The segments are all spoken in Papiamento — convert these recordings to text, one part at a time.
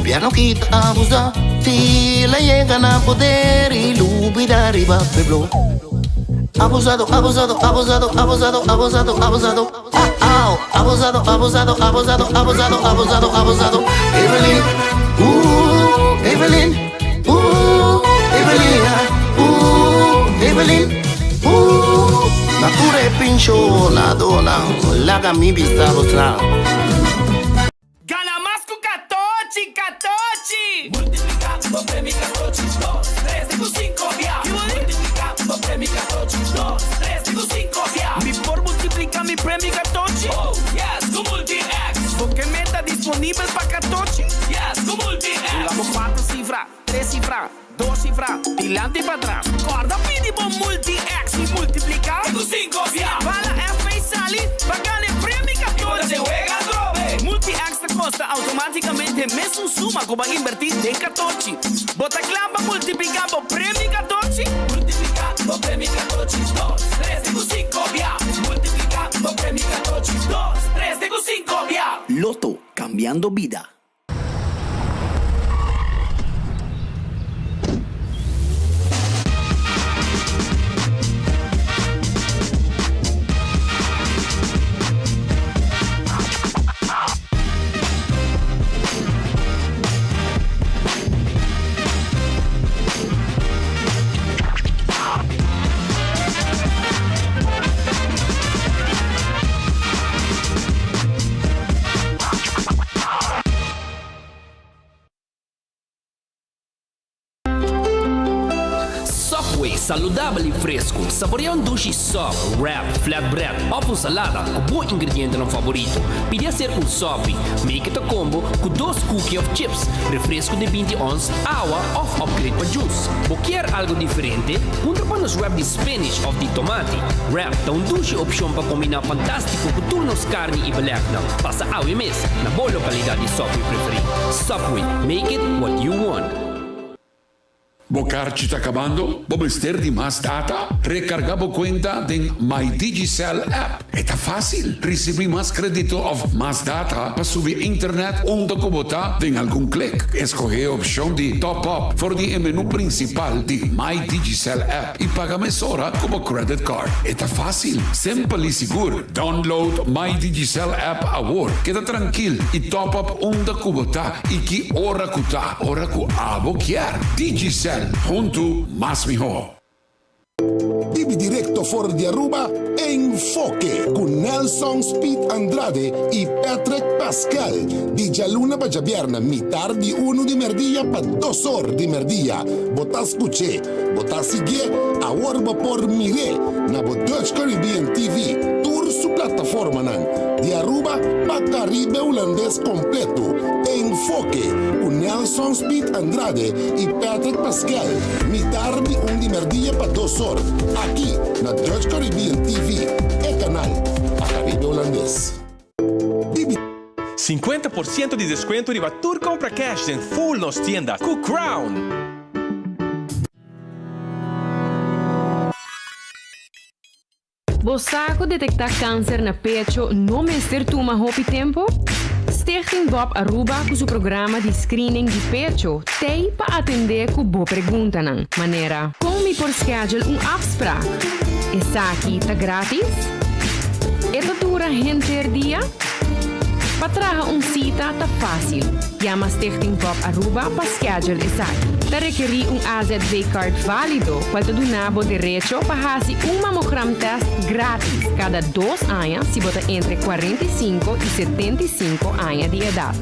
Gobierno aki ta abusa Si el a yega na poder y lubida riba pueblo Abusado, abusado, abusado, abusado, abusado, abusado Ah, abusado, abusado, abusado, abusado, abusado, abusado Evelyn, Evelyn, Evelyn, Evelyn, Na tur e pensionadonan laga mi bisa bosnan. Gana mas ku katochi, katochi! Multipliká bo premi katochi dos, tres te ku sinku bia. Multipliká bo premi katochi dos, tres te ku sinku bia. Mi por multipliká mi premi katochi? Oh, yes, ku Multi-X! Bo ke meta disponibel pa katochi? Yes, ku Multi-X! Hunga bo kuater sifra, tres sifra, dos sifra, dilanti i patras. Kòrda pidi bo Multi-X i multipliká. Te ku sinku bia. Bala FP sali pa gana e premi I bo ta katochi. den wega atrobe. Multi-X ta kosta outomátikamente mesun suma ku bo a inbertí den katochi. Bo ta kla pa multipliká bo premi katochi? Multipliká bo premi katochi dos, tres te ku sinku bia. Multipliká bo premi katochi dos, tres te ku sinku bia. Lotto, cambiando bida. Subway, saludabel y fresco. Saborea un dushi sub, wrap, flatbread of un salada cu bo ingredientenan favorito. Pidi hacer un sopi. Make it a combo cu dos cookie of chips, refresco di 20 ons, awa of upgrade pa juice. Bo kier algo diferente? Puntra pa nos wrap di spinach of di tomati. Wrap ta un dushi opcion pa combina fantastico cu tur nos carni y belegnan. Pasa awe mes na bo localidad di Subway preferi. Subway, make it what you want. Bo karchi ta kabando? Bo mester di mas data? Rekargá bo kuenta den My Digicel app. E ta fásil! Risibí mas kredito òf mas data pa subi internet unda ku bo ta den algun klik. Eskohé e opshon di Top Up for di e menú prinsipal di My Digicel app i paga mesora ku bo credit card. E ta fásil, simpel i sigur. Download My Digicel app awor. Keda trankil i top up unda ku bo ta i ki ora ku ta. Ora ku abo kier. Digicel, huntu mas mihó. Bibi directo for di Aruba, Enfoke cu Nelson Speed Andrade y Patrick Pascal. Di djaluna pa djabierna mitar di uno di merdia pa dos or di merdia. Bo ta scuch'e, bo ta sigui'e, awor bo por mir'e na bo Dutch Caribbean TV, tur su plataformanan, di Aruba pa Caribe Hulandes completo. Enfoke cu Nelson Speed Andrade y Patrick Pascal, mitar di un di merdia pa dos or, aki na Dutch Caribbean TV, e canal pa Caribe Hulandes. Bibi. 50% di descuento riba tur compra cash den full nos tienda cu Crown! Bo sa cu detecta cancer na pecho no mester tuma hopi tempo? Stichting Bob Aruba cu su programa di screening di pecho t'ey pa atende cu bo preguntanan, manera, Con mi por schedule un afspraak? Esaki ta gratis? E ta dura henter dia? Pa traha un cita ta facil. Yama Stichting Bob Aruba pa schedule esaki. Ta rekerí un AZV card válido cual ta duna bo derecho pa hasi un mammogram test gratis cada dos aña si bo ta entre 45 y 75 aña di edad.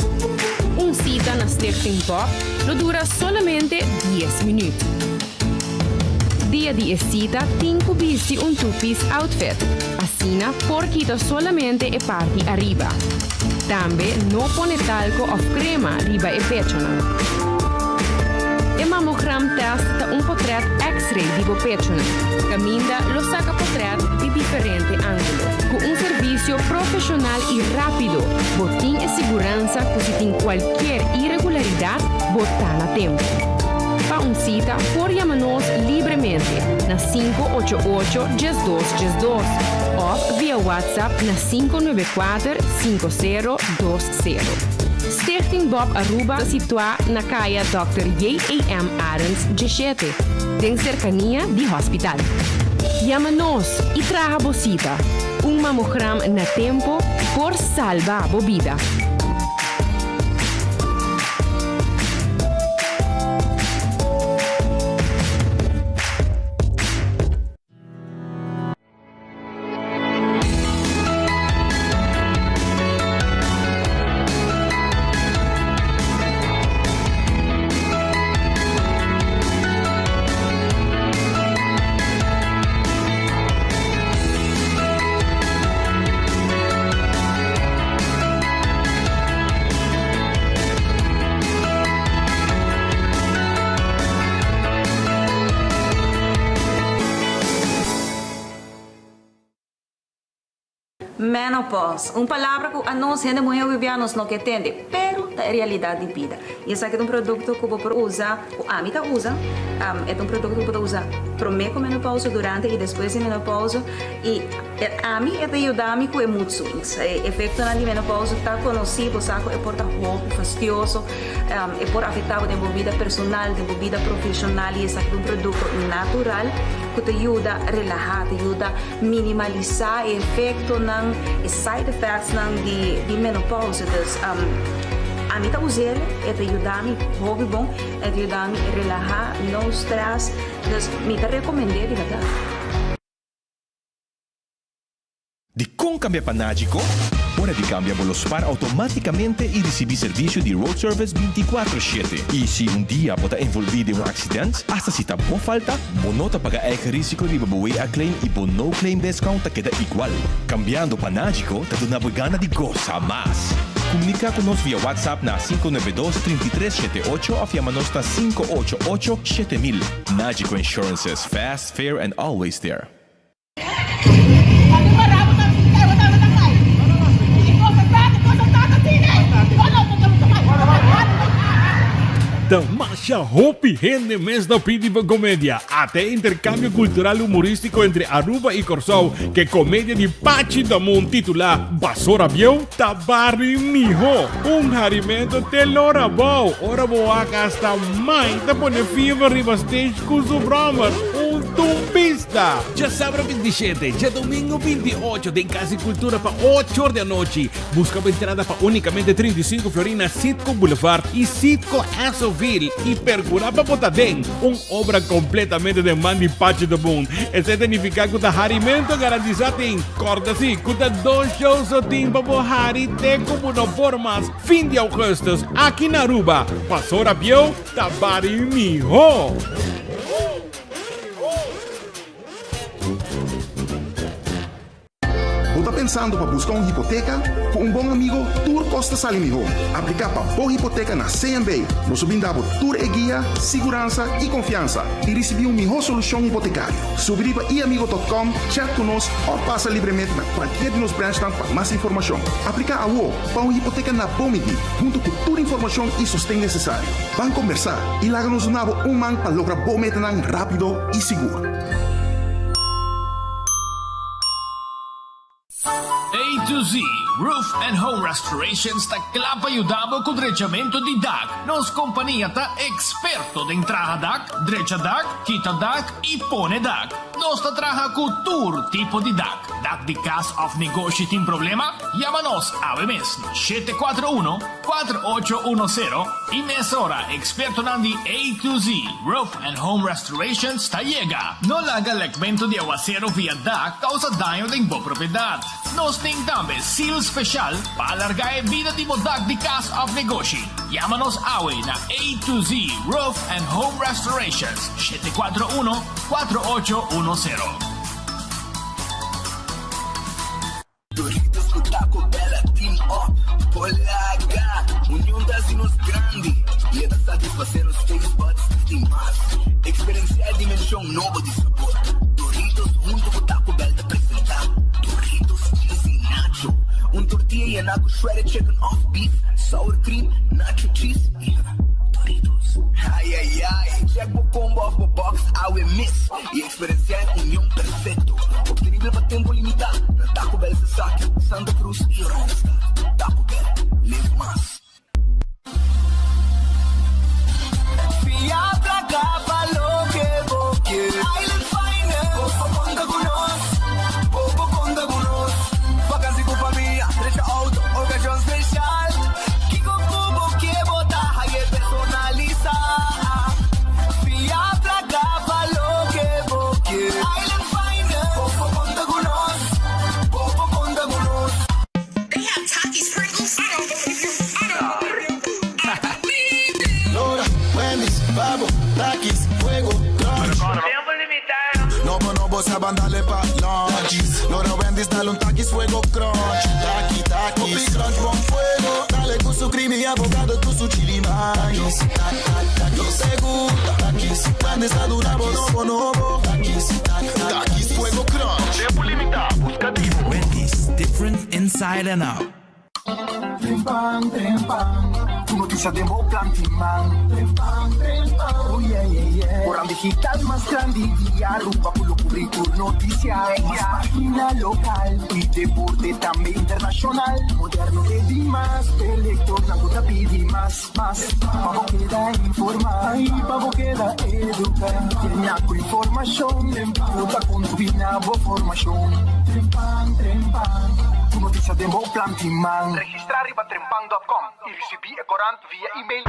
Un cita na Stichting Bob lo dura solamente 10 minuut. Dia di e cita tin cu bisti un two-piece outfit. Asina por kita solamente e parti ariba. Tambe no pone talco of crema riba e pechonan. E mammogram test ta un potret x-ray di bo pechonan, caminda lo saca potret di diferente angulo. Cu un servicio profesional y rapido, bo tin e siguransa cu si tin cualkier irregularidad, bo ta na tempo. Pa un cita por yama nos libremente na 588 12 12 of via WhatsApp na 594 5020. Stichting. Stichting Bob Aruba ta situa na Caya Dòkter J.A.M. Arends 17, den cercania di hospital. Yama nos y traha bo cita. Un mamogram na tempo por salba bo bida. Menopause, un palabra ku anos hende muhé hopi bia nos no ke tende, pero ta e realidat di bida. I esaki ta un produkto ku bo por usa, ku ami ta usa, e ta un produkto ku bo ta usa promé ku menopause, durante i despues di menopause, i ami e ta yuda mi ku e mood swings. E efektonan di menopause ta konosí, bo sa ku e por ta hopi fastioso, E por afektá bo den bo bida personal, den bo bida profeshonal i esaki ta un produkto natural ku ta yuda relahá, ta yuda minimalisá e efektonan, e side effectsnan di menopausa. Dus ami ta us'el, e ta yuda mi hopi bon, e ta yuda mi relahá, no stress, dus mi ta rekomend'é di bèrdat. Dikon kambia pa Nagico? Ora di kambia bo lo spar outomátikamente i risibí servisio di road service 24 shete. I si un dia bo ta envolví den un aksident, asta si ta bo falta, bo no ta paga eigen risiko riba bo WA claim i bo no claim discount ta keda igual. Kambiando pa Nagico ta duna bo e gana di gosa mas. Komuniká ku nos via WhatsApp na 592 33 78 òf yama nos na 588 7000. Nagico Insurances, fast, fair and always there. Ta masha hopi hende mes ta pidi pa comedia. Ata e intercambio cultural humoristico entre Aruba y Corsou ke comedia di Pachi Damun titula Basora Bieu ta bari miho. Un harimento te lora abou ora bo wak hasta mai ta pone fever riba stage cu su brommer. Un tumbista! Ta djasabra 27, djadomingo 28 den Cas di Cultura pa ocho or di anochi. Busca bo entrada pa unicamente 35 florin na Citgo Boulevard y Citgo Essoville y percura pa bo ta den un obra completamente den man di Pachi de Boon. Esey ta nifica cu ta harimento garantisa tin. Corda si cu ta dos show so tin pa bo hari te cu bo no por mas fin di augustus aki na Aruba. Pasora bieu ta bari miho! Bo ta pensando pa busca un hipoteca? Cu un bon amigo tur cos ta sali miho. Aplica pa bo hipoteca na CMB. Nos lo bin da bo tur e guia, siguransa y confiansa y ricibi un miho solucion hipotecario. Subi riba iamigo.com, chat cu nos of pasa libremente na cualkier di nos branchnan pa mas informacion. Aplica awo pa un hipoteca na bo midi, hunto cu tur informacion y sosten necesario. Ban combersa y laga nos duna bo un man pa logra bo metanan rapido y sigur. A to Z Roof and Home Restorations ta kla pa yuda bo ku drechamentu di dak. Nos kompania ta eksperto den traha dak, drecha dak, kita dak i pone dak. Nos ta traha ku tur tipo di dak. Dak di kas òf negoshi tin problema? Yama nos awe mes na 741 4810 i mesora ekspertonan di A to Z Roof and Home Restorations ta yega. No laga lekmentu di awaseru via dak kousa daño den bo propiedat. Nos tin tambe seal speshal pa alargá e bida di bo dak di kas òf negoshi. Yama nos awe na A to Z Roof and Home Restorations, 741 4810. Doritos ku Taco Bell a team up por laga. Union ta hasi nos grandi i e ta satisfasé nos taste buds di mas. Eksperensiá e dimenshon nobo di sabor. Doritos huntu ku Taco Bell ta presentá Doritos Cheesy Nacho, un tortilla yená ku shredded chicken òf beef, sour cream, nacho cheese i Doritos. Ai ai ai! Check bo combo òf bo box awe mes i Eksperensiá e union perfekto, optenibel pa tempu limitá na Taco Bell Sasaki, Santa Cruz i Oranjestad. Taco Bell, live mas. Babo, Takis, Fuego, Crunch. Tempo limita. Nobo, nobo, sa ban dale pa lunch. Lora Wendy's, dale un Takis, Fuego, Crunch. Taki, Takis. Hopi Crunch, bon fuego. Dale cu su creamy avocado, cu su chili mais. Nos gusta. Takis, Wendy's ta duna bo nobo, nobo. Takis, Takis, Fuego, Crunch. Tempo limita, busca di bo. Wendy's, different inside and out. Trempan, trempan, tur noticia den bo plan tin man. Trempan, trempan, oh yeah, yeah, yeah. Corant digital mas grandi di Aruba cu lo cubri tur noticia. Mas pagina local y deporte tambe internacional. Moderno te di mas, e lectornan cu ta pidi mas, mas. Pa bo keda informa y pa bo keda educa. Llena cu informacion cu ta contribui na bo formacion. Trempan, trempan, tur noticia den bo plan tin man. Registra riba trempan dot com y ricibi e corant via email.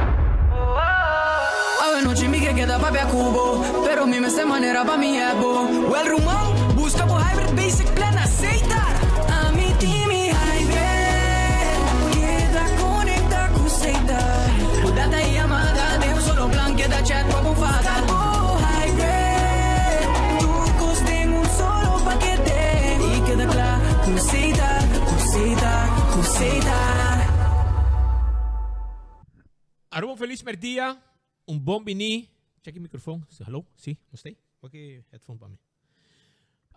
Awe nochi mi ke keda papia ku bo, pero mi mester manera pa mi hep bo. Wel ruman, buska bo Hybrid Basic Plan na Setar! Ami tin mi hybrid, keda konekta ku Setar. Bo data i yamada den un solo plan, keda chat pa bo fada. Bo hybrid, tur kos den un solo pakete. I keda kla ku Setar, ku Setar, ku Setar. Aruba un felis merdia, un bon bini. Check e microfoon. Hallo? Si, no stay? Wak e headphone pa mi.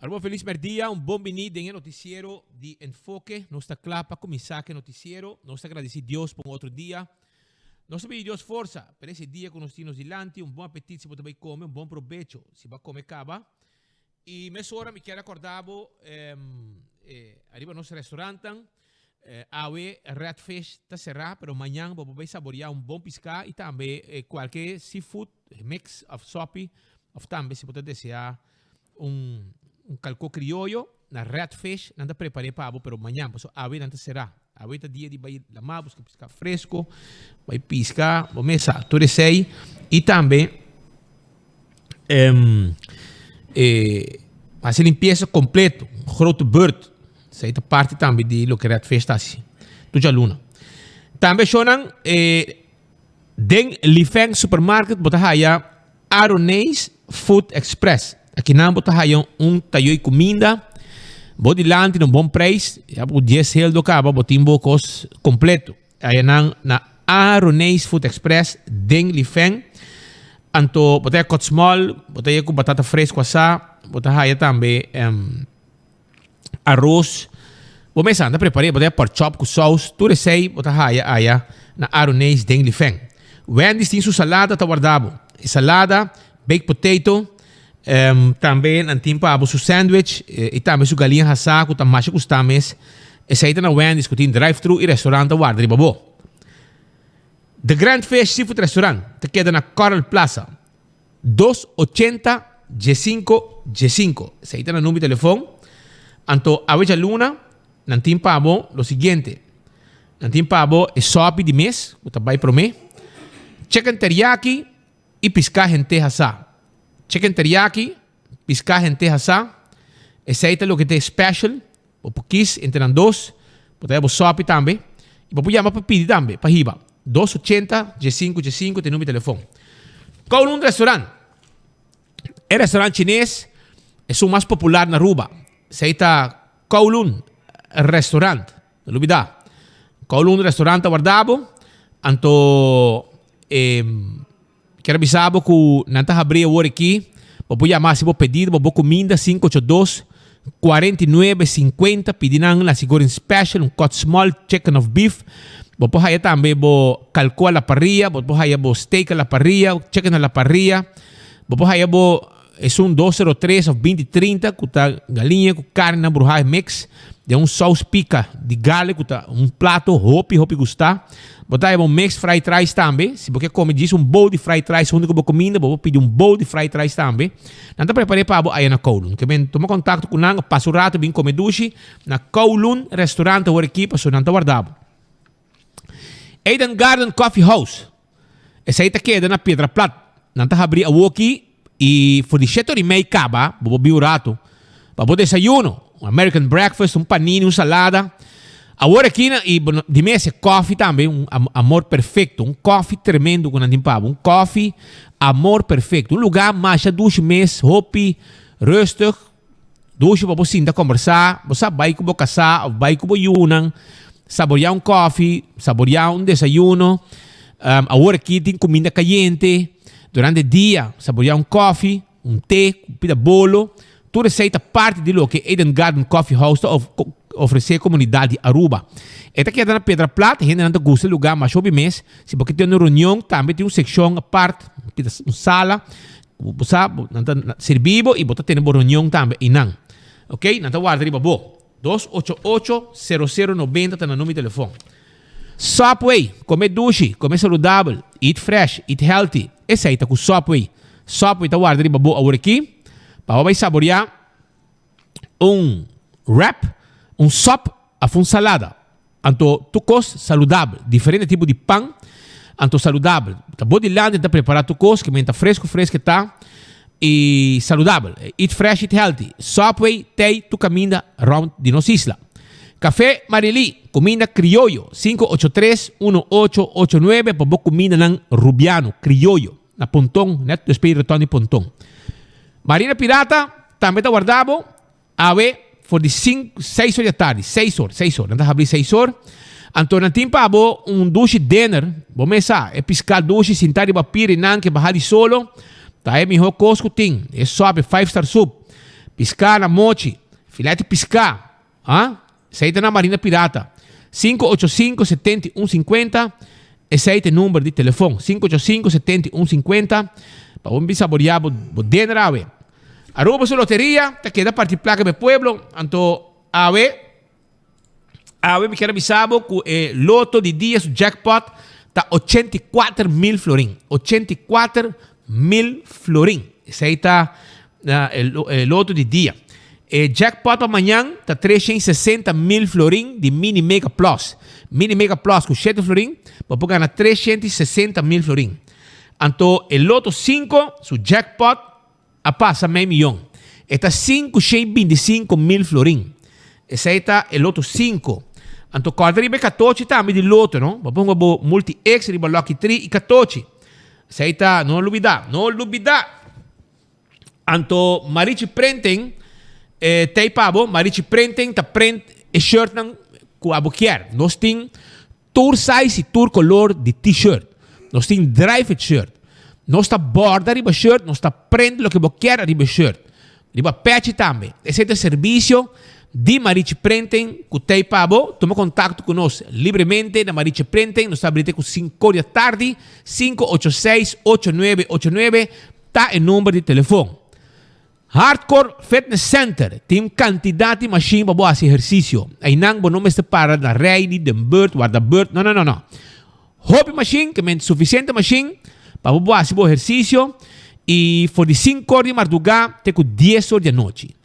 Aruba un felis merdia, un bon bini den e noticiero di Enfoke. Nos ta kla pa cuminsa cu e noticiero. Nos ta agradeci Dios pa un otro dia. Nos ta pidi Dios forsa pa ese dia cu nos tin nos dilanti. Un bon apetit si bo ta bay come, un bon probecho si bo a come caba. Y mesora mi kier acorda bo ariba nos restaurantan. Awe Red Fish ta será, pero mañan bo por bai saboreá un bon piská i tambe kualke seafood mix òf sòpi òf tambe si bo ta deseá un un kalkó krioyo na Red Fish nan ta prepar'é pa bo pero mañan pasobra awe nan ta será. Awe ta dia di bai lamá buska piská fresko, bai piska bo mes sa tur esei i tambe hasi limpiesa kompleto, un grote beurt. Esei ta parti tambe di loke Red Fish ta hasi tur djaluna. Tambe shownan eh, den Lifeng Supermarket bo ta haya Aroneis Food Express. Akinan bo ta haya un tayoy kuminda bo dilanti na un bon prijs. Ya bo dies heldo kaba bo tin bo kos kompleto. Ayanan na Aroneis Food Express den Lifeng. Anto bo ta haya kotsmol, bo ta haya ku batata fresco asá, bo ta haya tambe Arroz, bo mes anda prepar'é, bo ta haya pork chop ku sous, tur esei bo ta haya aya na Aroneis den Lifeng. Wendy's tin su salada ta warda bo. E salada, baked potato, tambe nan tin pa bo su sandwich i tambe su galiña hasá ku ta masha gustá mes. Esei ta na Wendy's ku tin drive thru i restaurant ta warda riba bo. The Grand Fish Seafood Restaurant ta keda na Coral Plaza. Dos ochenta diesinco diesinco. Esei ta nan number di telefon. Anto awe djaluna nan tin pa bo lo siguiente. Nan tin pa bo e sopi di mes ku ta bai promé, chicken teriyaki i piská hent'é hasá. Chicken teriyaki, piská hent'é hasá. Esei ta loke ta e special. Bo por kis entre nan dos. Bo ta haya bo sopi tambe. I bo por yama pa pidi tambe, pa hiba. Dos ochenta, diesinku, diesinku ta e number di telefon. Kowloon Restaurant. E restaurant chines esun mas popular na Aruba. Esei ta Kowloon Restaurant. No lubida. Kowloon Restaurant ta warda bo. Anto e kier a bisa bo ku nan ta habri awor aki. Bo por yama hasi bo pedido pa bo kuminda sinku ocho dos, kuarenta i nuebe, sinkuenta. Pidi nan nasi goreng special, un cut small, chicken of beef. Bo por haya tambe bo kalko a la parrilla, bo por haya bo steak a la parrilla, chicken a la parrilla. Bo por haya bo Esun dos sero tres of binti trinta ku ta galiña ku karni nan bruhá mix den un sous pika di garlic ku ta un plato hopi hopi gustá. Bo ta heba un mix fried rice tambe. Si bo ke kome djis un bowl di fried rice huntu ku bo kuminda bo por pidi un bowl di fried rice tambe. Nan ta prepar'é pa bo aya na Kowloon. Ke men tuma kontakto ku nan pasa un rato bin kome dushi na Kowloon Restaurant awor aki pasobra nan ta warda bo. Eden Garden Coffee House. Esei ta keda na Piedra Plat. Nan ta habri awoki i for di shete ora i mei kaba bo por bin un ratu pa bo desayuno, un American breakfast, un panini, un salada. Awor aki na y bueno di mes e koffie tambe un amor perfecto un koffie tremendo cu nan tin pa bo un koffie amor perfecto un lugar masha dushi mes hopi rustig dushi pa bo sinta combersa bo sa bay cu bo casa of bay cu bo yunan saborea un koffie saborea un desayuno awor aki tin cuminda cayente durante dia saborea un koffie. Un te ku pida bolo, tur esei ta parti di loke Eden Garden Coffee House ta ofresé komunidat di Aruba. E ta keda na Piedra Plat, hendenan ta gusta e lugá masha hopi mes. Si bo ke tene un reunion, tambe tin un sekshon apart, un sala, ku bo sa, nan ta sirbi bo i bo ta tene bo reunion tambe einan. Ok, nan ta warda riba bo. 288 0090 ta nan number di telefon. Subway, Come dushi, come saludabel, eat fresh, eat healthy. Esei ta ku Subway. Subway ta warda riba bo awor aki pa bo bai saboreá un wrap, un sop of un salada. Anto tur kos saludabel, diferente tipo di pan, anto saludabel. Ta bo dilanti ta prepará tur kos, ke menta fresku fresku ta i saludabel. Eat fresh, eat healthy. Subway t'ei tur kaminda rònt di nos isla. Café Marilí, kuminda krioyo, 583 1889 pa bo kumindanan rubiano, krioyo, na Ponton, nèt despues di Rotonde di Ponton. Marina Pirata tambe ta warda bo awe for di sinku, seis or di atardi, seis or, seis or, nan ta habri seis or. Anto nan tin pa bo un dushi dinner, bo mes sa, e piská dushi sintá riba pir i nan ke baha di solo, ta e mihó kos ku tin, e sòp, e five star soup, piská na mochi, Filete piská, ah, esei ta na Marina Pirata. 585 71 50, esei ta e number di telefon. 585 71 50, pa bo bin saboreá bo, bo dinner awe. Aruba su loteria ta keda parti plaka pa e pueblo, anto awe, awe mi kier a bisa bo ku e loto di dia su jackpot ta 84 mil florin. 84 mil florin. Esei ta e loto di dia. E jackpot pa mañan ta 360 mil florin di Mini Mega Plus. Mini Mega Plus ku 7 florin, bo por gana 360 mil florin. Anto e loto 5, su jackpot a pasa mei miyon. E ta 525 mil florin. Esei ta e loto 5. Anto kòrda riba e katochi tambe di loto, no? Bo ponga bo Multi X riba Lucky 3 i katochi. Esei ta, no lubidá, no lubidá! Anto Marichi Printing e tei pa bo. Marichi Printing ta print e shirtnan ku abo kier. Nos tin tur size i tur kolor di t-shirt. Nos tin dry fit shirt. Nos ta borda riba shirt, nos ta print loke bo kier riba e shirt. Riba pechi tambe. Esei ta e servisio di Marichi Printing ku tei pa bo. Tuma kontakto ku nos libremente na Marichi Printing. Nos ta abri te ku sinku di atardi, 586 8989. Ta e number di telefon. Hardcore Fitness Center tin un kantidat di mashin pa bo hasi ehersisio. Einan bo no mester para na rei ni den burt, warda burt, no no no no. Hopi mashin, ke men sufisiente mashin pa bo bo hasi bo ehersisio i for di sinku or di mardugá te ku dies or di anochi.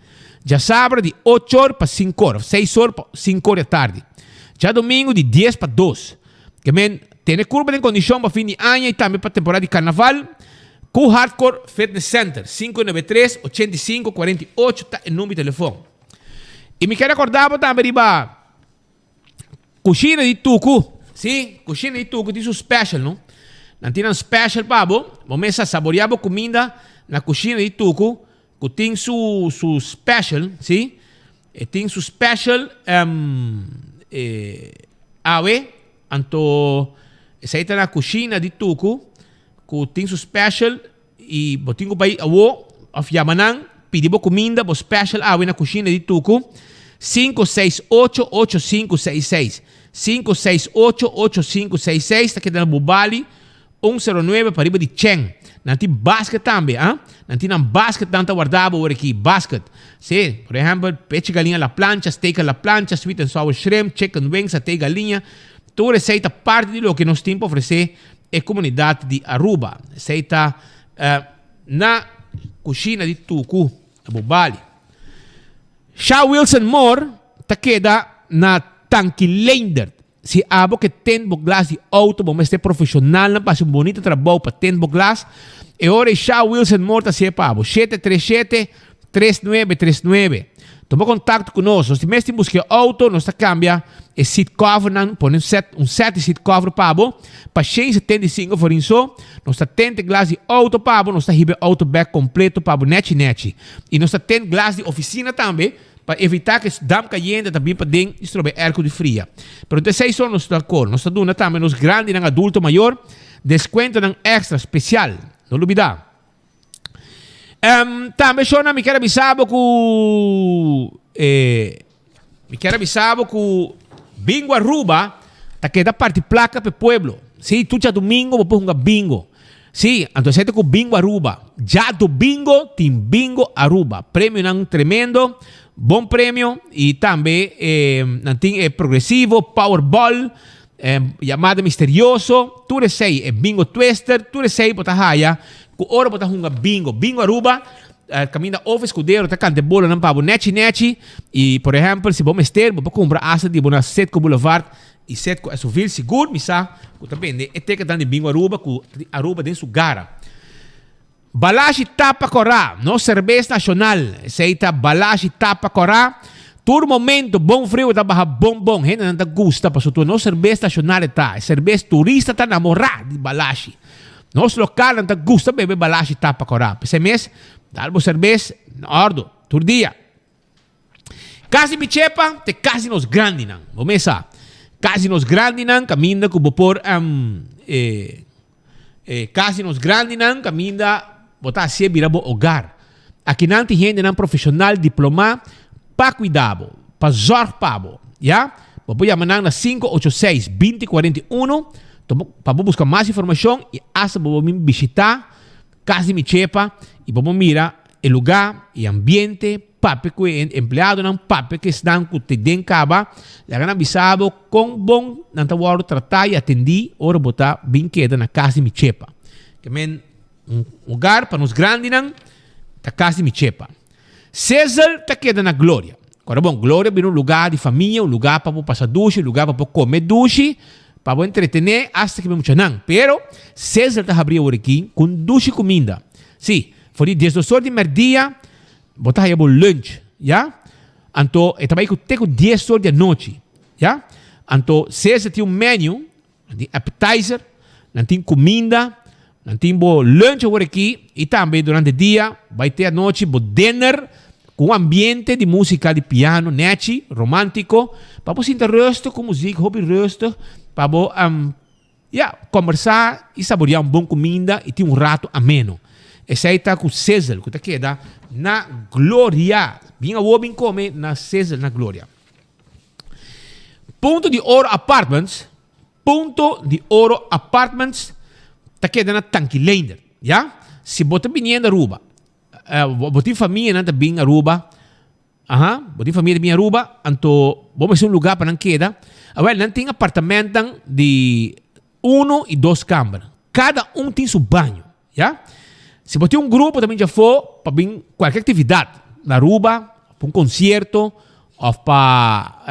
Djasabra di ocho or pa sinku or, of seis or pa sinku or di atardi. Djadomingu di dies pa dos. Ke men tene kurpa den kondishon pa fin di aña i tambe pa temporada di karnaval ku Hardcore Fitness Center. 593 85 48 ta e number di telefon. I mi kier rekorda bo tambe riba Kushina di Tuku. Si, Kushina di Tuku tin su special, no? Nan tin nan special pa bo. Bo mester saborea bo kuminda na Kushina di Tuku ku tin su su special, si. E tin su special e awe, anto esei ta na cushina di Tucu cu tin su special y bo tin cu bay awo of yama nan pidi bo cuminda bo special awe na cushina di Tucu 5688566 5688566 ta keda na Bubali Un sero nuebe pariba di chen. Nan tin basket tambe, ah. Nan tin nan basket nan ta warda bo ora aki, basket. Si, por ehempel, pechi galiña a la plancha, steak a la plancha, sweet and sour shrimp, chicken wings, satay galiña. Tur esei ta parti di loke nos tin pa ofrece e comunidad di Aruba. Esei ta na cushina di Tucu, na Bobali. Sha Wilson Moore ta keda na Tanki Leendert. Si abo ke tint bo glas di auto bo mester profesionalnan pa hasi un bonito trabou pa tint bo glas, e ora ei Sha Wilson Moore ta hasié pa bo. 737 3939 Tuma kontakto ku nos. Nos tin mes tin buska e auto, nos ta kambia. E seat covernan, pone un set, un set di seat cover pa bo, pa 175 florin so. Nos ta tente glas di auto pa bo, nos ta hiba e auto bek completo pa bo nechi nechi. Y nos ta tent glas di oficina tambe, pa evita cu e damp cayente ta bin paden y stroba e airco di fria. Pero no ta esey so nos ta cor, nos ta duna tambe nos grandinan adulto mayor descuentonan extra special. No lubida. Um, tambe shona mi kier a bisa bo ku eh, mi kier a bisa bo ku Bingo Aruba ta keda parti plaka pe pueblo. Sí, tur djadomingo bo por hunga bingo. Sí, anto esei ta ku Bingo Aruba. Djadomingo tin Bingo Aruba. Premionan tremendo, bon premio i tambe eh, nan tin e progresivo, Powerball, E yamada misterioso, tur esei, e bingo twister, tur esei bo ta haya ku ora bo ta hunga bingo. Bingo Aruba, kaminda of eskudero ta kanta e bolonan pa bo nechi nechi i por ehèmpel si bo mester bo por kumpra asta di bo na Citgo Boulevard i Citgo Esovil sigur mi sa ku ta bende e teketnan di Bingo Aruba ku ta di Aruba den su gara. Balashi tapa kòrá, nos serbes nashonal, esei ta Balashi tapa kòrá. Tur momento bon friu ta baha bon bon, hendenan ta gusta pasobra tur nos serbes nashonal e ta, e serbes turista ta namorá di Balashi. Nos lokalnan ta gusta bebe Balashi tapa kòrá, p'esei mes dal bo serbes na òrdu tur dia. Kas di mi chepa te kas di nos grandinan. Bo mes sa. Kas di nos grandinan kaminda ku bo por e e kas di nos grandinan kaminda bo ta hasié bira bo hogar. Akinan tin hendenan profeshonal diplomá pa kuida bo, pa zòrg pa bo. Ya? Bo por yama nan na 586 2041 pa bo buska mas informashon i asta bo por bin bishitá kas di mi chepa i bo por mira E lugá, e ambiente, papia ku e empleadonan, papia ku esnan ku ta den kaba, laga nan bisa bo kon bon nan ta wòrdu tratá i atendí ora bo ta bin keda na kas di mi chepa. Ke men un hogar pa nos grandinan ta kas di mi chepa. Sizzle ta keda na Gloria. Kòrda bon, Gloria bira un lugá di famia, un lugá pa bo pasa dushi, un lugá pa bo kome dushi, pa bo entretené asta ke bo muchanan. Pero Sizzle ta habrí awor aki ku un dushi kuminda. Sí, For di diesdos or di merdia bo ta haya bo lunch, ya. Anto e ta bai ku te ku dies or di anochi, ya. Anto Cesar tin un menu, nan tin appetizer, nan tin kuminda, nan tin bo lunch awor aki i tambe durante dia bai te anochi bo dinner ku un ambiente di musika di piano nechi, romantiko, pa bo sinta rustig ku muzik hopi rustig pa bo Ya, kombersá i saboriá un bon kuminda i tin un ratu ameno. Esei ta ku Sizzle ku ta keda na Gloria. Bin awor bin kome na Sizzle na Gloria. Punto di Oro Apartments, Punto di Oro Apartments ta keda na Tanki Leendert. Ya, si bo ta biniendo Aruba, bo tin famianan ta bin Aruba, Aha, bo tin famia di bin Aruba, anto bo mester un lugar pa nan keda. Awel, nan tin apartamentan di uno i dos kamber. Kada un tin su baño, ya. Si bo tin un grupo ta bin djafó pa bin kualke aktividat na Aruba, pa un konsierto òf pa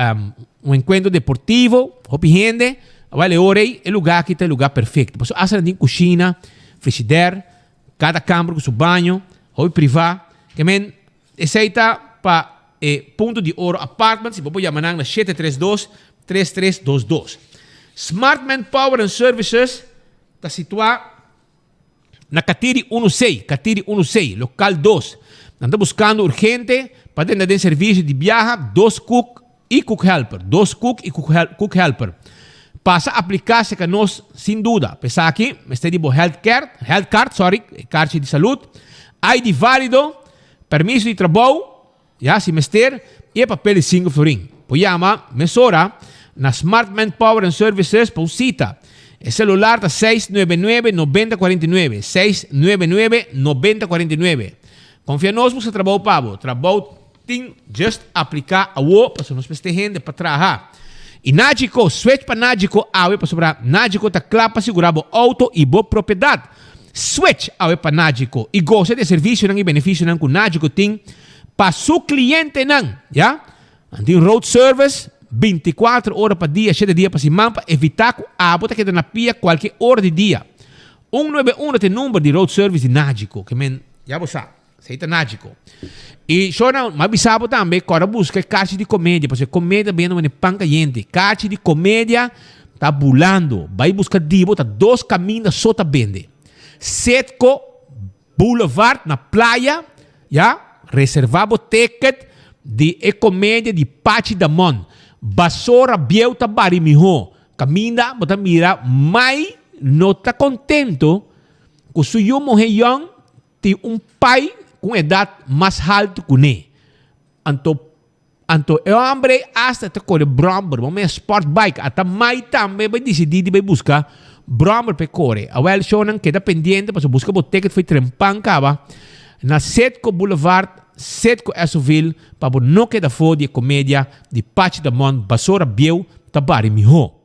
un enkuentro deportivo, hopi hende, awel e ora ei e lugar aki ta e lugar perfekto. Pasobra asta nan tin kushina, frishider, kada kamber ku su baño, hopi privá. Ke men Esei ta pa e Punto di Oro Apartments y bo por yama nan na 732 3322. Smart Manpower and Services ta situa na Katiri unu sei, Katiri unu sei, local dos. Nan ta buscando urgente pa drenta den servicio di biaha dos cook y cook helper, dos cook y cook helper. Pasa aplica cerca nos sin duda. Pa esaki mester di bo health care, health card, sorry, e karchi di salud, ID valido, Permiso di trabou, ya, si mester, i e papel di sinku florin. Por yama mesora na Smart Manpower and Services pa un sita. E selular ta seis nuebe nuebe nobenta kuarenta i nuebe, seis nuebe nuebe nobenta kuarenta i nuebe. Konfia nos buska trabou pa bo. Trabou tin, just apliká awo pasobra nos mester hende pa traha. I Nagico, switch pa Nagico awe pasobra Nagico ta kla pa sigurá bo outo i bo propiedat. Switch awe pa Nagico i gosa di e servisionan i benefisionan ku Nagico tin pa su klientenan. Ya. Nan tin road service bintikuater ora pa dia, shete dia pa siman pa evitá ku abo ta keda na pia kualke ora di dia. Un nuebe uno ta e number di road service di Nagico. Ke men ya bo sa. Esei ta Nagico. I shornan, m'a bisa bo tambe, kòrda buska e kachi di komedia, pasobra e komedia ta bini manera pan kayente. Kachi di komedia ta bulando. Bai buska di bo, ta dos kaminda so ta bende. Setco Boulevard na Playa, ya, reserva bo ticket di e komedia di Pachi Damon. Basora bieu ta bari mihó. Kaminda bo ta mira mai no ta kontento ku su yu muhé yòn Tin un pai ku un edat mas haltu ku ne. Anto anto e hombre ei asta ta kore bromber, bo mea sport bike, ata mai tambe bai disidí di bai buska bromber pa e kore. Awel shownan keda pendiente pasobra buska bo ticket for e trempan kaba na Citgo Boulevard, Citgo Esoville pa bo no keda afó di e komedia di Pachi Damon Basora Bieu ta bari mihó.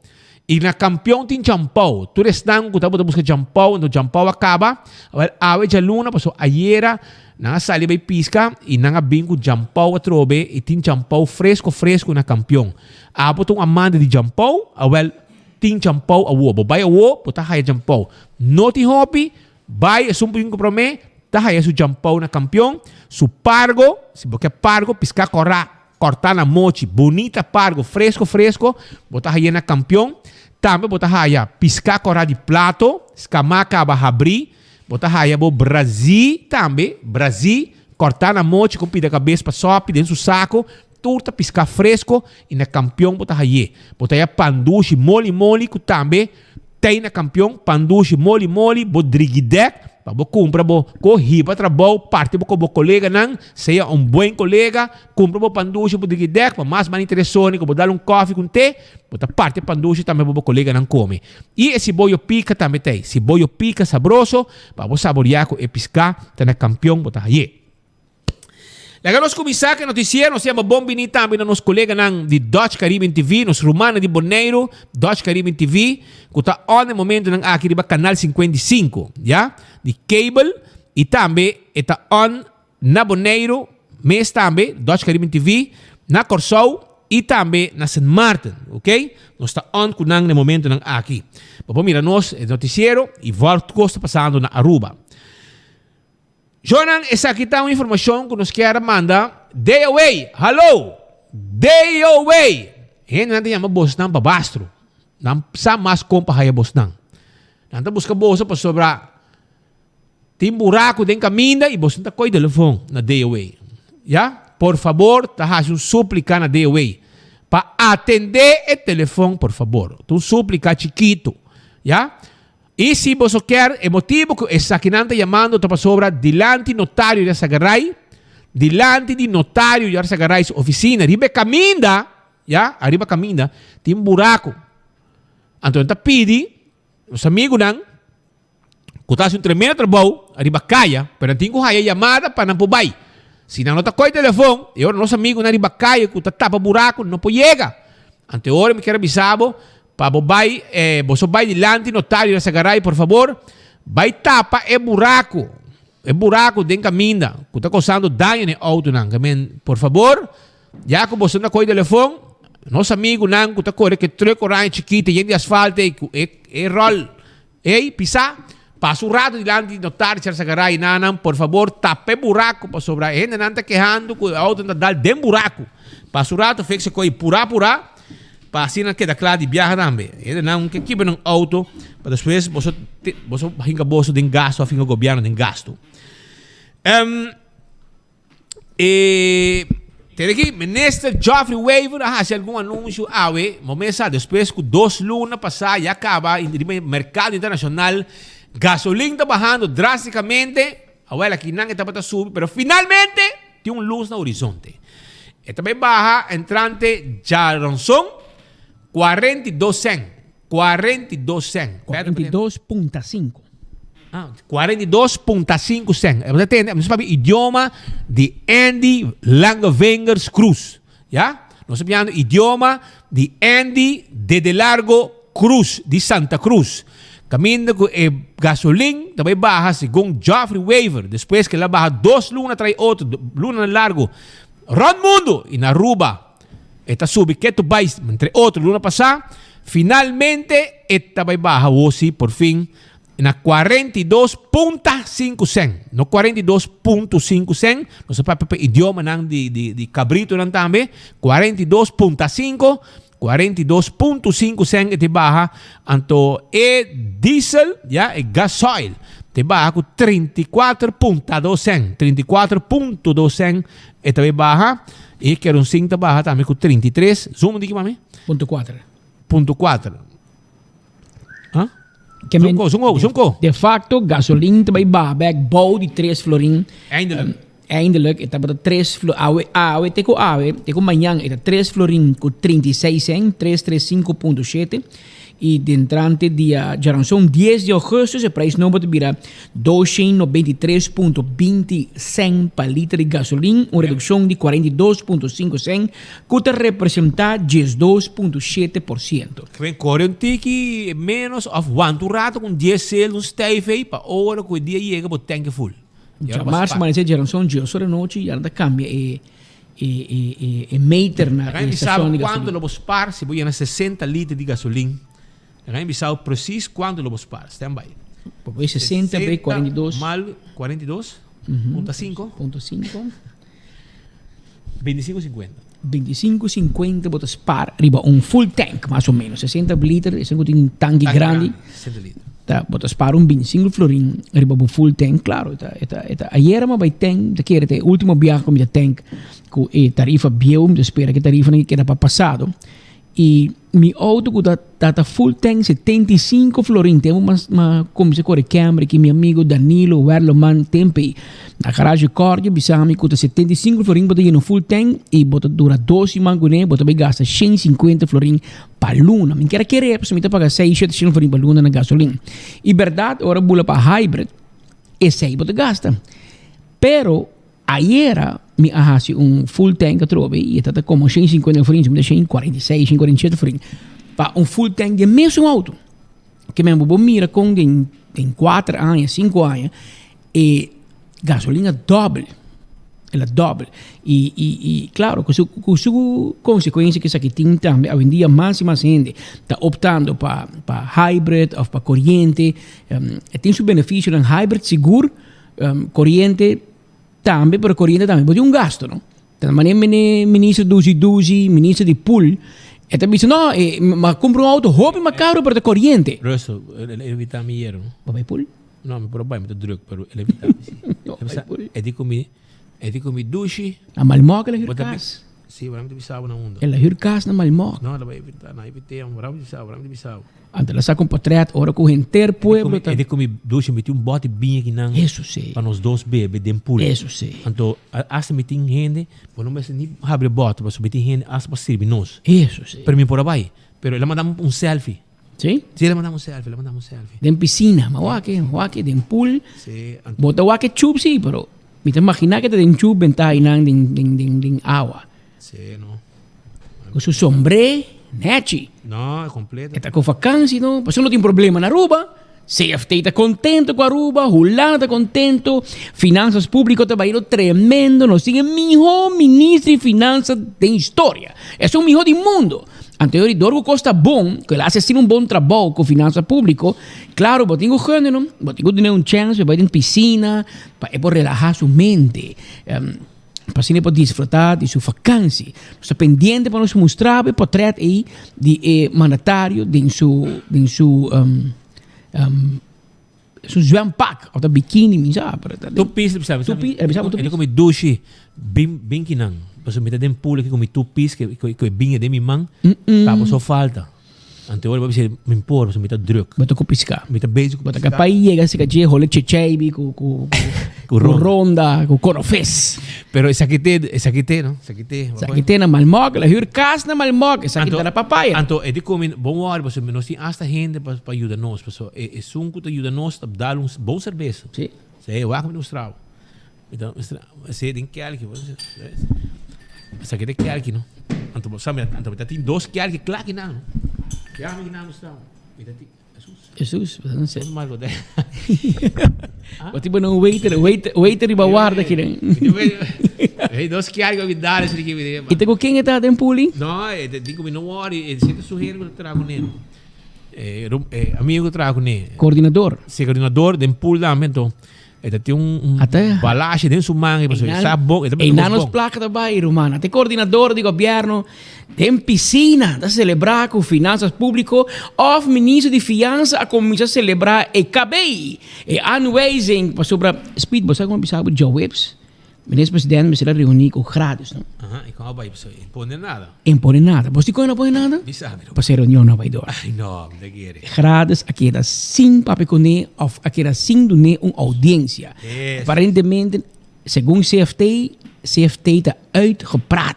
I na kampion tin champou. Tur esnan ku tabata buska champou, anto champou a kaba. Awel, awe djaluna, pasobra ayera nan a sali bai piska i nan a bin ku champou atrobe i tin champou fresko fresko na kampion. Abo ta un amante di champou? Awel, tin champou awor. Bo bai awor, bo ta haya champou. No tin hopi, bai esun por bin ku promé, ta haya su champou na kampion, su pargo, si bo ke pargo, piska kòrá. Corta na mochi, bunita pargo, fresco fresco, bo ta haya na Campeon. Tambe bo ta haya pisca cora di plato, scama caba habri. Bo ta haya bo brazi tambe, brazi, corta na mochi con pida cabes pa sopi den su saco. Tur ta pisca fresco y na Campeon bo ta haye. Bo ta haya pandushi moli moli cu tambe Tei na kampion, pandushi moli moli, bo drigidek, pa bo kumpra bo ko hiba trabou, parti bo ku bo koleganan, sea un buen kolega, kumpra bo pandushi, bo drigidek, pa mas man interesoni ku bo dal un kofi ku un te, bo ta parti e pandushi tambe pa bo koleganan kome. I e siboyo pika tambe tei, siboyo pika sabroso, pa bo saboria ku e piská ta na kampion bo ta haye. Laga nos kuminsá ku e notisiero. Nos yama bon bini tambe na nos koleganan di Dutch Caribbean TV, nos rumannan di Boneiru, Dutch Caribbean TV, ku ta on e momentunan aki riba Kanal 55, ya, di cable, i tambe e ta on na Boneiru mes tambe, Dutch Caribbean TV, na Kòrsou i tambe na Sint Maarten, ok. Nos ta on ku nan na e momentunan aki. Bo por mira nos e notisiero i wòl kos ta pasando na Aruba. Jonan, esaki ta un informashon ku nos kier a manda DOA. Hallo! DOA! Hendenan ta yama bosnan pa bastro. Nan sa mas kon pa haya bosnan. Nan ta buska boso pasobra tin buraku den kaminda i boso no ta koi telefon na DOA. Ya? Por fabor ta hasi un suplika na DOA pa atendé e telefon por fabor. Ta un suplika chikitu. Ya? I si boso kier, e motibu ku esakinan ta yamando ta pasobra dilanti notario Yarsagaray, dilanti di notario Yarsagaray su ofisina, riba e kaminda, ya, ariba kaminda, tin buraku. Anto nan ta pidi nos amigunan ku ta hasi un tremendo trabou ariba kaya, pero nan tin ku haya yamada pa nan por bai. Si nan no ta kohe telefon, e ora nos amigunan riba kaya ku ta tapa buraku no por yega. Anto e ora mi kier a bisa bo Pa bo bai, eh, boso bai dilanti notario Yasagaray, por fabor, bai tapa e buraco, e buraco den caminda, cu ta causando daño na e autonan. Ke men, por fabor, ya cu boso na coy telefon, nos amigunan cu ta core cu e truck oranje chikito yen di asfalto ey, cu e, e rol ey pisa, pasa un rato dilanti notario Yarsagaray, nanan, por fabor, tapa e buraco, pasobra e hendenan ta kehando cu e autonan ta dal den buraco. Pasa un rato, fix e coy pura pura. Pa asina keda kla di biaha tambe. Hendenan ke kibra nan auto pa despues boso boso hinka boso den gasto of hinka gobierno den gasto. Um, e Tere aki, Minister Geoffrey Wever a hasi algun anuncio awe, mo mesa despues ku dos luna pasá ya kaba riba merkado internashonal gasolin ta bahando drásticamente, awel aki nan e tabata subi, pero finalmente Tin un lus na horizonte. E ta bai baha entrante djaranson 42 sen. 42 sen. 42.5. Ah, 42.5 sen. E bo tende, nos papia idioma di Andy Langevingers Cruz. Ya? Nos ta papiando idioma di Andy Dede Largo Cruz di Santa Cruz. Caminda cu e gasolin ta bay baha segun Geoffrey Wever despues cu el a baha dos luna tras otro, lunanan largo rond mundo y na Aruba e ta subi ketu bay entre otro luna pasa. Finalmente e ta bay baha awo si por fin. Na 42.5 cent. No 42.5 cent. Nos a papia pa idiomanan di, di, di cabritonan tambe. 42.5. 42.5 cent e te baha. Anto e diesel, ya, e gasoil, te baha ku 34.2 cent. 34.2 cent e ta baha. E kerosene ta baha tambe ku 33. Zoom diki mami. Punto 4. Punto 4. Huh? Ke men, Zunko, zunko, zunko. De facto, gasolin ta bai baha bek bou di 3 florin. Eindelijk. Um, eindelijk, e tabata 3 florin. Awe, awe, te ku awe, te ku mañan, e ta 3 florin ku 36 cent, 335.7. I dentrante dia djaranson 10 di augustus, e prijs nobo ta bira 293.20 cent pa liter di gasolin, un redukshon di 42.5 cent Ku ta representá 12.7%. Kwen kore un tiki ménos òf wanta un rato ku un diesel, un stijf ei, pa ora ku e dia yega bo tanki ful. Djamars manesé djaranson djoso di anochi ya nan ta kambia e e e meter na e stashon di gasolin. Kuantu lo bo spar si bo yena 60 liter di gasolin? Laga mi bisa bo precies kuantu lo bo spar. Stand by. Bo pone 60 bei 42. Mal 42 punto 5. Punto 5. 25 50. 25 50 bo ta spar riba un full tank mas o menos. 60 liter, esun ku tin un tanki grandi. 60 liter. Ta bo ta spar un 25 florin riba bo full tank. Claro, e ta e ta e ta ayera mi a bai tank, mi ta kere ta e ultimo biaha ku mi ta tank ku e tarifa bieu, mi ta spera ku e tarifanan ke keda pa pasado. Y mi auto cu ta ta full tank 75 florin tempo mas ma cuminsa core Camry ki mi amigo Danilo Werleman tempo ey na garage Cordio bisa mi cu ta 75 florin bo ta yena full tank y bo ta dura dos siman cune bo ta bay gasta 150 florin pa luna mi kier a kere pasobra mi ta paga seis shete shen florin pa luna na gasolin y berdad ora bula pa hybrid esey bo ta gasta pero Ayera mi a hasi un full tank atrobe y e ta ta como 150 florin, mi ta 146, 147 florin pa un full tank di e mesun auto. Ke men bo mira con den den cuater aña, cinco aña e gasolina dobbel, el a dobbel. Y y y claro cu su cu su consecuencia cu esaki tin tambe awendia mas y mas hende ta optando pa pa hybrid of pa coriente. E tin su beneficionan hybrid sigur. Coriente tambe, pero coriente tambe bo tin un gasto, no? Ta manera mene minister Dusi Dusi, minister di pool, e ta bisa no, e ma cumpra un auto hopi mas caro pero ta coriente. Russell, el a invita mi ayer, no? Bo bai pool? No, mi por a bai, mi ta druk, pero el a invita mi si. No bai pool. E di cu mi, e di cu mi dushi. Na Malmok el a huur cas. Si, wara mi ta bisa bo na unda. El a huur cas na Malmok. No, el a bai invita, na invité, wara mi ta bisa bo, wara mi ta bisa bo. Anto el a saca un potret ora cu henter pueblo ta. E di cu mi dushi mi tin un bote biña kinan. Eso si. Pa nos dos bebe den pool. Eso si. Anto hasta mi tin hende, bo no mester ni habri e bote pasobra mi tin hende hasta pa sirbi nos. Eso si. Pero mi por a bay. Pero el a manda mi un selfie. Si? Si, el a manda mi un selfie, el a manda mi un selfie. Den piscina, ma wak e, wak e den pool. Si, anto. Bo ta wak e chup si, pero mi ta imagina ke ta den chup benta einan den den den den awa. Sí, no. Cu su sombré, nechi. No, e completo. E ta cu vakantie, no? Pasobra no tin problema na Aruba. CFT ta contento cu Aruba, Hulanda ta contento, finanzas publico ta bayendo tremendo, nos tin e miho ministro di finanzas den historia. Esun miho di mundo. Anto yori dor cu cos ta bon, cu el a haci asina un bon trabou cu finanzas publico, claro bo tin cu gun'e no, bo tin cu dun'e un chance pa e bay den piscina, pa e por relaha su mente. Pa asina e por disfrutá di su vakansi. Nos ta pendiente pa nos mustra bo e potret ei di e mandatario den su den su su zwempak of ta bikini mi sa pero ta Two piece bisa Two piece el bisa bo two E piece. komi dushi bin bin kinan pasobra mi ta den pool aki komi two piece ke ke bin den mi man pa bo so falta. Ante ora bo bisa mi por pasobra mi ta druk. Bo ta ku piská. Mi ta bezig ku Bo ta piská. kapaz yega si kachi hole checheibi ku ku Ku ronda. ronda, ku konofes. Pero esaki te, esaki te no, esaki te. Esaki te na Malmok, la huur kas na Malmok, esaki Anto ta na papaya. anto e di komi bon wòrdu pasobra nos tin asta hende pa pa yuda nos pasobra e esun ku ta yuda nos ta dal un bon serbesa. Si. Si, wak mi ta mustra bo. Mi ta mustra si den kelki esaki ta kelki no. Anto bo sa mi anto mi ta tin dos kelki kla kinan no. Ya mi kinan mustra bo. Mi ta tin Jesus. Jesus, bo ta Nos marco de. Bo tin bo un waiter, waiter, waiter riba warda kinan. Hey, dos kelki mi dal esaki mi I ta ku ken e ta den puli? No, e ta di ku mi no worry, e siente su hende ku ta traha ku ne. Eh, eh, amigo ku traha kuné. Coordinador. Si, coordinador den pool tambe, anto e ta tin un, un Ata. balashi den su man, e pasobra e sa bon, e ta E bos nanos bon. placa ta bai, ruman. Ate coordinador di gobierno den piscina ta celebra cu finanzas publico of ministro di fianza a cuminsa celebra e KB, e aanwijzing pasobra Speed, bo sa como bisa bo djaweps? Minister president mester a reuni cu Gradus, no? Aha, y con a bai pasobra e pone nada. E pone nada. Bo si con e no pone nada? Bisa mi no. Pasobra e reunion no a bai door. Ay no, mi ta kere. Gradus a keda sin papia cune of a keda sin dune un audiencia. Eso. Aparentemente, segun CFT, CFT ta uitgepraat.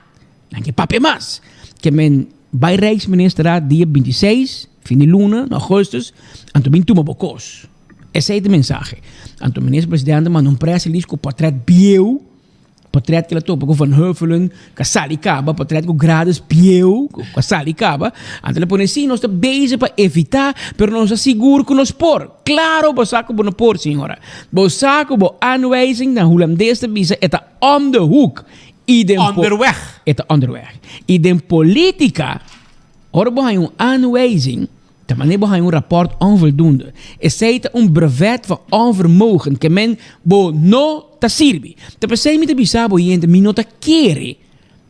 Nan ke papia mas. Ke men bai Rijksministerraad dia 26, fin di luna, na augustus, anto bin tuma bo kos. Esei ta e mensahe. Anto minister presidente manda un press release ku portret bieu, portret ku el a topa ku Van Huffelen, ku a sali kaba, portret ku Gradus bieu, ku a sali kaba. Anto el a pone, si, nos ta bezig pa evitá, pero nos ta sigur ku nos por. Klaro bo sa ku bo no por, señora. Bo sa ku bo aanwijzing na Hulandes ta bisa e ta om de hoek. I den po- Onderweg. E ta onderweg. I den politica, ora bo haña un aanwijzing, Ta manera bo haña un rapport onvoldoende. Esei ta un brevet van onvermogen, ke men bo no ta sirbi. Ta p'esei mi ta bisa bo yente, mi no ta kere,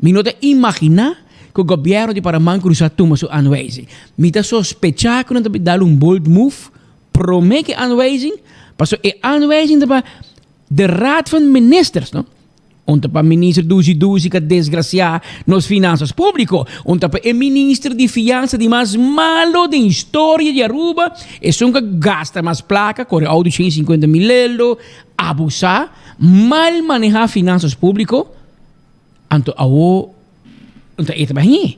mi no ta imaginá ku gobièrnu di Paraman Krusá tuma su aanwijzing. Mi ta sospechá ku nan ta dal un bold move promé ku e aanwijzing, pasobra e aanwijzing ta pa de Raad van Ministers, no? Un ta pa minister dushi dushi ka desgraciá nos finanzas público. Un ta pa e minister di fianza di mas malo den historia di Aruba, esun ka gasta mas placa, kore auto 150 mil euro, abusá, mal manehá finanzas público. Anto awo un ta e ta bañ'é.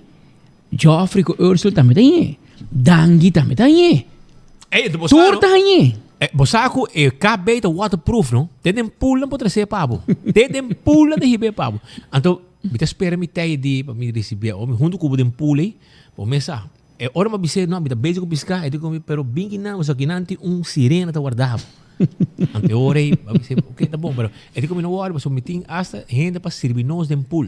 Geoffrey ku Ursel tambe ta hañ'é. Dangui tambe ta hañ'é. Ey, bo Tur ta hañ'é. Eh, bo sa ku e KB ta waterproof, no? Te den pool nan por trese pa bo. Te den pool nan ta hib'é pa bo. Anto, mi ta spera mi tei di pa mi risib'é. Ora mi huntu ku bo den pool ei, bo mes sa. E ora mi a bis'é, no, mi ta bezig ku piská. E di ku mi, pero bin kinan, pasobra kinan tin un sirena ta warda bo. Anto e ora ei, mi a bis'é, oké, ta bon, pero e di ku mi no wòri, pasobra mi tin asta hende pa sirbi nos den pool.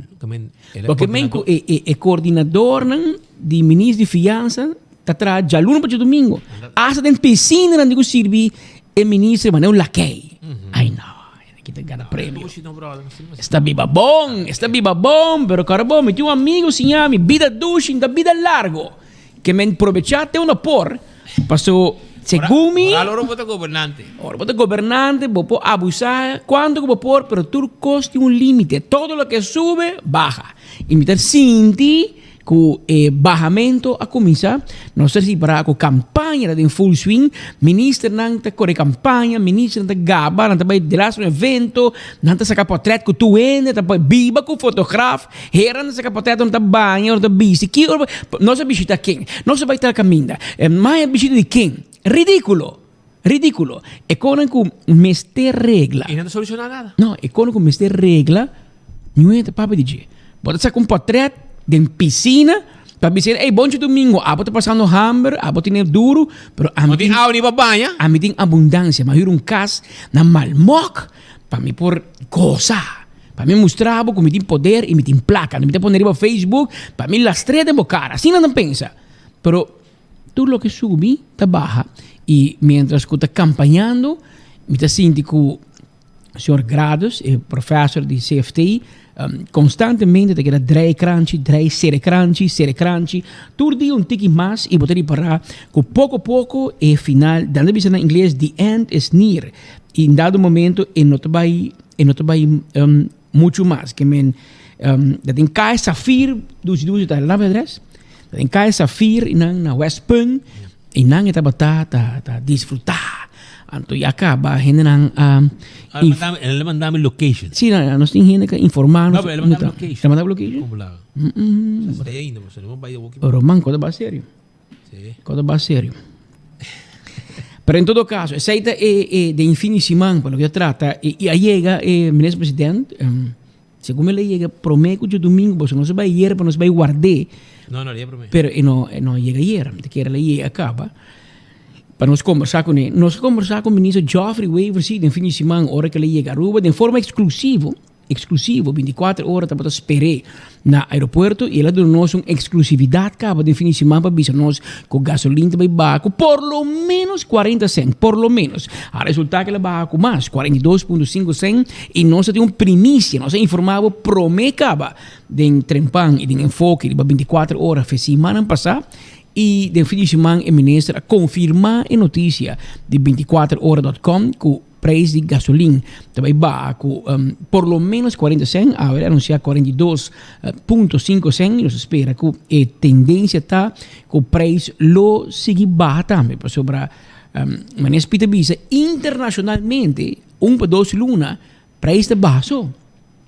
Porque men ku e e e coordinadornan di minister di fiansa ta traha djaluna pa djadumingo. Asta den piscina nan di ku sirbi e minister manera un lakei. Ai no, aki ta gana premio. Esta biba bon, esta biba bon, pero kòrda bon, mi tin un amigo siña mi bida dushi ta bida largo. Ke men probecha te unda por, paso segun mi. Ora ora bo ta gobernante. Ora bo ta gobernante bo por abusa cuanto cu bo por, pero tur cos tin un limite. Todo loke sube, baha. Y mi ta sinti cu e bahamento a cuminsa. Nos ta ripara cu campaña ta den full swing. Ministernan ta core campaña, ministernan ta gaba, nan ta bay delas un evento, nan ta saca portret cu tur hende, ta biba cu fotograaf. Hera nan saca portret ora ta baña, ora ta bisti. Ki ora nos a bishita ken? Nos a bai tal caminda. Mai a bishita di ken? Ridiculo! Ridiculo! E conan cu mester regla. Y no ta soluciona nada. No, e conan cu mester regla, niun hende ta papia di dje. Bo ta saca un portret den piscina pa bisa, ey, bonchi domingo, abo ta pasando hamber, abo tene duro, pero ami No tin awa ni pa baña. Ami tin abundancia. Mi a huur un cas na Malmok pa mi por goza. Pa mi mustra bo ku mi tin poder i mi tin plaka. Mi ta pone riba Facebook pa mi lastr'é den bo kara. Asina nan pensa. Pero tur loke subi ta baha. I mientras ku ta kampañando mi ta sinti ku señor Gradus, e professor di CFT, konstantemente ta keda drei kranchi, drei sere kranchi, sere kranchi. Tur dia un tiki mas i bo ta ripará ku poko poko e final, nan ta bisa na ingles, the end is near. I en dado momento e no ta bai E no ta bai muchu mas. Ke men dat den Kaya Safir, dushi dushi ta laba adres. Dat den Kaya Safir i nan na Westpunt i nan e tabata ta ta disfruta. Anto ya kaba hendenan a El a manda mi location. Si, nos tin hende ka informa nos. No, pero el a manda mi location. El a manda bo location? Como la. Sa ta ainda, no bai awo ki. Roman, kos ta bai serio. Sí. Kos ta bai serio. Pero en todo caso, esei ta e, e den fin di siman pa loke ta trata i, i a yega e minister president, um, segun mi el a yega prome ku djadumingu, pasobra nos a bai ayer pa nos bai ward'é. No, no, el a yega prome. Pero e no, e no a yega ayer, mi ta kere el a yega kaba pa nos kombersá kuné. Nos a kombersá ku minister Geoffrey Wever sí den fin di siman ora ku el a yega Aruba den forma eksklusivo. exclusivo 24 ora tabata sper'é na aeropuerto y el a duna nos un exclusividad caba den fin di siman pa bisa nos cu gasolin ta bay baha cu por lo menos 40 cent, por lo menos. A resulta cu el a baha cu mas, 42.5 cent y nos a tin un primicia, nos a informa bo prome caba den Trempan y den Enfoke riba 24 ora fe simannan pasa y den fin di siman e minister a confirma e noticia di 24 ora dot com cu Prijs di gasolin ta bai baha ku por lo menos 40 cent, awe a anuncia 42.5 cent y nos ta spera ku e tendencia ta ku prijs lo sigui baha tambe pasobra manera Speed a bisa internacionalmente un pa dos luna prijs ta baha so.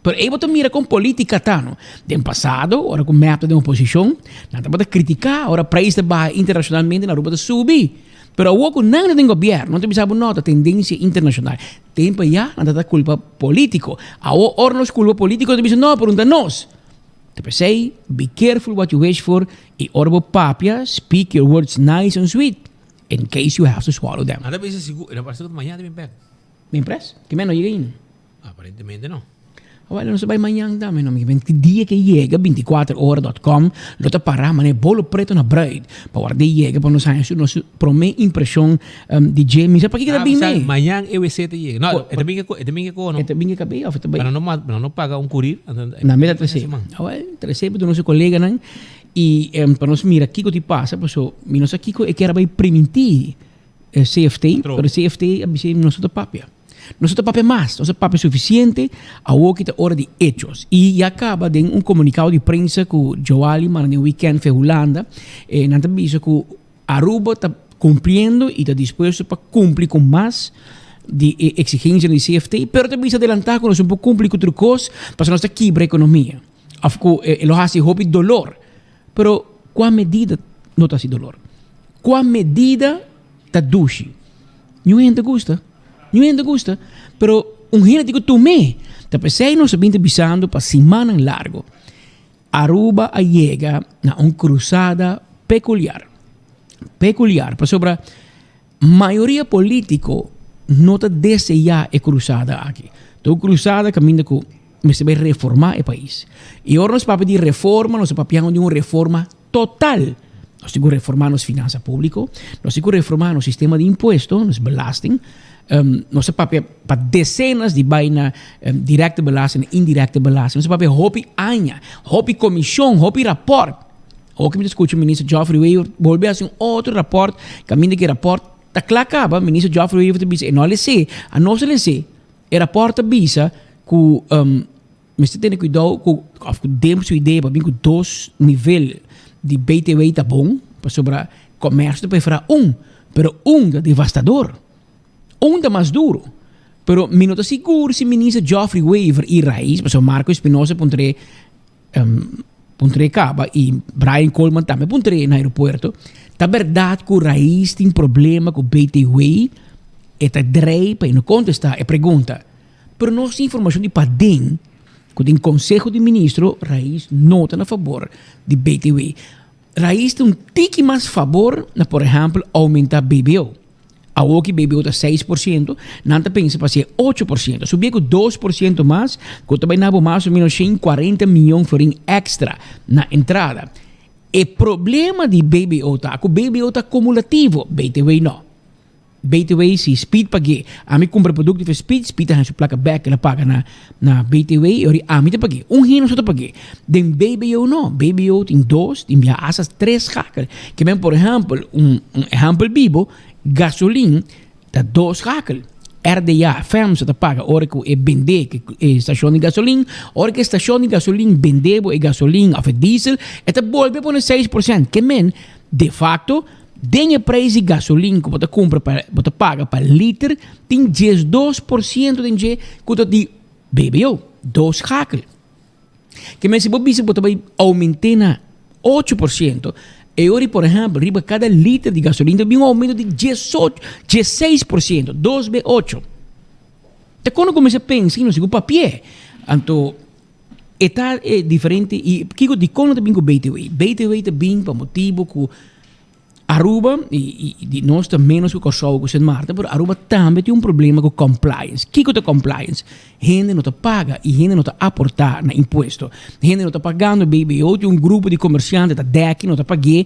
Pero ey bo ta mira kon politica ta no. Den pasado ora ku mep ta den oposicion nan tabata critica ora prijs ta baha internacionalmente na Aruba ta subi. Pero awor ku nan ta den gobierno nan ta bisa bo no ta tendencia internacional. Tempo ya nan ta ta culpa politico. Awor ora nos culpa politico nan ta bisa no pero no ta nos. Ta pesey be careful what you wish for y ora bo papia speak your words nice and sweet in case you have to swallow them. Nan ta bisa sigur, e ta parse ku ta mañana ta bin bek. Bin pres? Ke men no yega ainda. Aparentemente no. Awel nos ta bai mañan tambe no mi ki dia ke yega 24 ora dot com lo ta para mane bolo preto na bruid pa warda e yega pa nos haña su nos prome impresion di dje mi sa pakiko ta bin me. Mañan EWC ta yega no e ta bin e ta bin ke kono e ta bin ke kabei of e ta bai pa nan no pa nan no paga un kurir na mi ta trese awel trese pa duna su koleganan y pa nos mira kiko ti pasa paso mi no sa kiko e kier a bai priminti CFT pero CFT a bisa nos no ta papia. Nos no ta papia mas, nos a papia suficiente, awor ki ta ora di hechos. Y ya caba den un comunicado di prensa cu Joali manda den weekend fe Hulanda, eh, nan ta bisa cu Aruba ta cumpliendo y ta dispuesto pa cumpli cu mas di e exigencianan di CFT, pero ta bisa adelanta cu nos no por cumpli cu tur cos pasobra nos ta kibra economia of cu e lo haci hopi dolor. Pero cua medida no ta haci dolor? Cua medida ta dushi? Niun hende gusta. Niun hende gusta. Pero un hende tin ku tum'é. Ta p'esei nos a bin ta bisando pa simannan largo. Aruba a yega na un krusada pekuliar. Pekuliar pasobra mayoria polítiko no ta deseá e krusada aki. Ta un krusada kaminda ku mester bai reformá e pais. I ora nos papia di reforma nos ta papiando di un reforma Total! Nos tin ku reformá nos finansa públiko, nos tin ku reformá nos sistema di impuesto, nos belasting. Nos a papia pa desenas di baina direkte belasting en indirekte belasting. Nos a papia hopi aña, hopi komishon, hopi rapòrt. Awor ku mi ta skucha Minister Geoffrey Wever bolbe hasi un otro rapòrt, kaminda ku e rapòrt ta kla kaba, Minister Geoffrey Wever ta bisa e no a les'é, a nos a les'é. E rapòrt ta bisa ku Mester tene cuidao cu of cu den su idea pa bin cu dos nivel di BTW ta bon, pasobra comercio ta prefera un, pero un ta devastador. Un ta mas duro. Pero mi no ta sigur si Minister Geoffrey Wever y Raiz, pasobra Marco Espinosa puntr'e puntr'e caba y Brian Coleman tambe puntr'e na aeropuerto, ta berdad cu Raiz tin problema cu BTW? E ta drei pa e no contesta e pregunta. Pero nos tin informacion di paden cu den Conseho di Ministro Raiz no ta na fabor di BTW. Raiz ta un tiki mas fabor na por ehempel aumenta BBO. Awoki BBO ta 6%, nan ta pensa pa haci'e 8%. Subie cu 2% mas cu ta bay na bo mas o menos 140 miyon florin extra na entrada. E problema di BBO ta cu BBO ta acumulativo, BTW no. BTW si Speed pag'é. Ami kumpra produkto di Speed, Speed ta haña su plaka bèk, el a paga na na BTW i ora ami ta pag'é. Un hende so ta pag'é. Den BBO no. BBO tin dos, tin bia asta tres schakel. Ke men por ehèmpel, un un ehèmpel bibo, gasolin ta dos schakel. RDA, FEMSA ta paga ora ku e bendé e stashon di gasolin. Ora ku e stashon di gasolin bendé bo e gasolin òf e diesel, e ta bolbe pone 6%. Ke men, de fakto, Den e prijs di gasolin ku bo ta kumpra pa bo ta paga pa liter tin 12% den dje ku ta di BBO, dos schakel. Ke men si bo bisa bo ta bai oument'é na 8%, e ora por ehèmpel riba kada liter di gasolin ta bin un oumento di diesocho, 16%, dos be ocho. Ta kono kuminsá pensa i no sigur papi'é. Anto E ta e diferente y kico dicon no ta bin cu BTW? BTW ta bin pa motibo cu Aruba, y y di nos ta menos cu Kòrsou cu Sint Maarten, pero Aruba tambe tin un problema cu compliance. Kiko ta compliance? Hende no ta paga y hende no ta aporta na impuesto. Hende no ta pagando BBO, tin un grupo di comerciante ta deki, no ta pag'é,